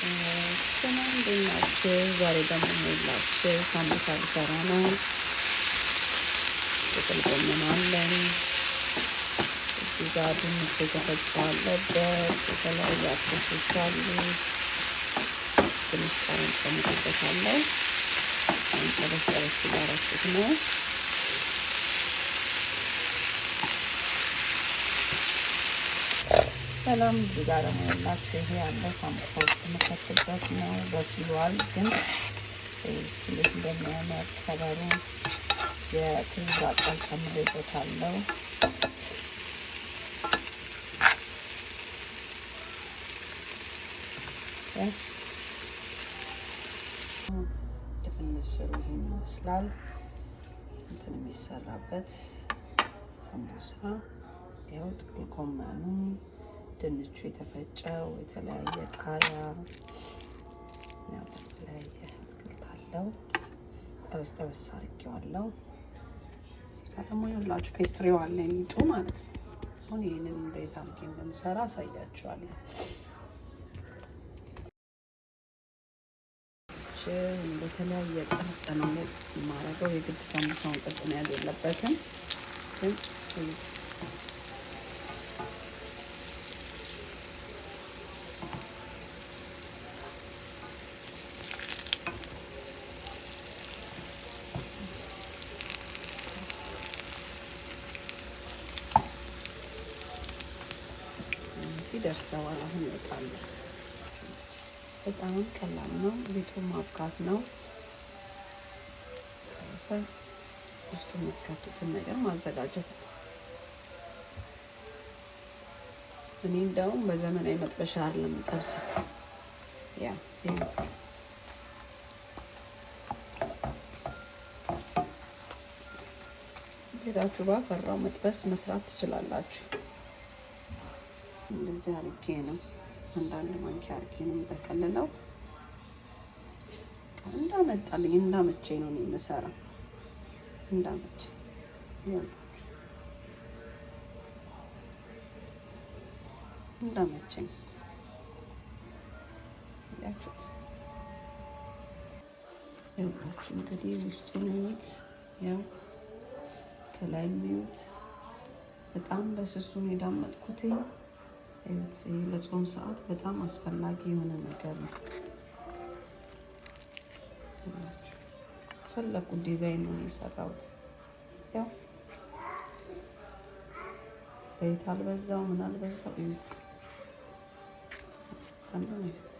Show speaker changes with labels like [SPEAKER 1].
[SPEAKER 1] ሰላም እንዴት ናችሁ? ዛሬ ደግሞ ይዤላችሁ ሳምቡሳ ልሰራ ነው። ጥቅል ጎመን አለኝ። እዚህ ጋር ድንች የተፈጨ አለበት። የተለያዩ አትክልቶች አሉ። ትንሽ ቃሪያ ጨምሬበታለሁ። ጠበስ ጠበስ እያደረኩት ነው። ሰላም እዚህ ጋር ደግሞ ያላችሁ ይሄ ያለ ሳምቡሳ ውስጥ የምከትበት ነው። በስሏል፣ ግን እንዴት እንደሚያምር ከበሩ የትዝ አቃል ጨምሬበታለሁ። ድፍን ምስሩ ይሄን ይመስላል። እንትን የሚሰራበት ሳምቡሳ ያው ጥቅል ጎመኑ፣ ድንቹ የተፈጨው፣ የተለያየ ቃሪያ፣ ያው የተለያየ አትክልት አለው። ጠበስ ጠበስ አድርጌዋለሁ። እዚህ ጋር ደግሞ ይኸውላችሁ pastry ው አለ ሊጡ ማለት ነው። አሁን ይህንን እንዴት አድርጌ እንደምሰራ አሳያችኋለሁ። በተለያየ ቅርጽ ነው የማደርገው። የግድ ሳምቡሳውን ቅርጽ መያዝ የለበትም ግን እዚህ ደርሰዋል። አሁን ይወጣሉ። በጣም ቀላል ነው። ሊጡ ማብካት ነው። ውስጡ የምትከቱትን ነገር ማዘጋጀት ነው። እኔ እንደውም በዘመናዊ መጥበሻ አይደለም የምጠብሰው። ያ ቤት ቤታችሁ ባፈራው መጥበስ መስራት ትችላላችሁ። እንደዚህ አድርጌ ነው አንዳንድ ማንኪያ አድርጌ ነው የምጠቀልለው። እንዳመጣልኝ እንዳመቼ ነው የምሰራው። እንዳመቼ እንዳመቸኝ ያችሁት ያውቃችሁ እንግዲህ ውስጡን እዩት፣ ያው ከላይ እዩት። በጣም በስሱ ነው የዳመጥኩት። እዩት፣ ለጾም ሰዓት በጣም አስፈላጊ የሆነ ነገር ነው። ፈለኩት ዲዛይን ነው የሰራሁት። ያው ዘይት አልበዛው ምን አልበዛው፣ እዩት። አንዱ ነው እዩት።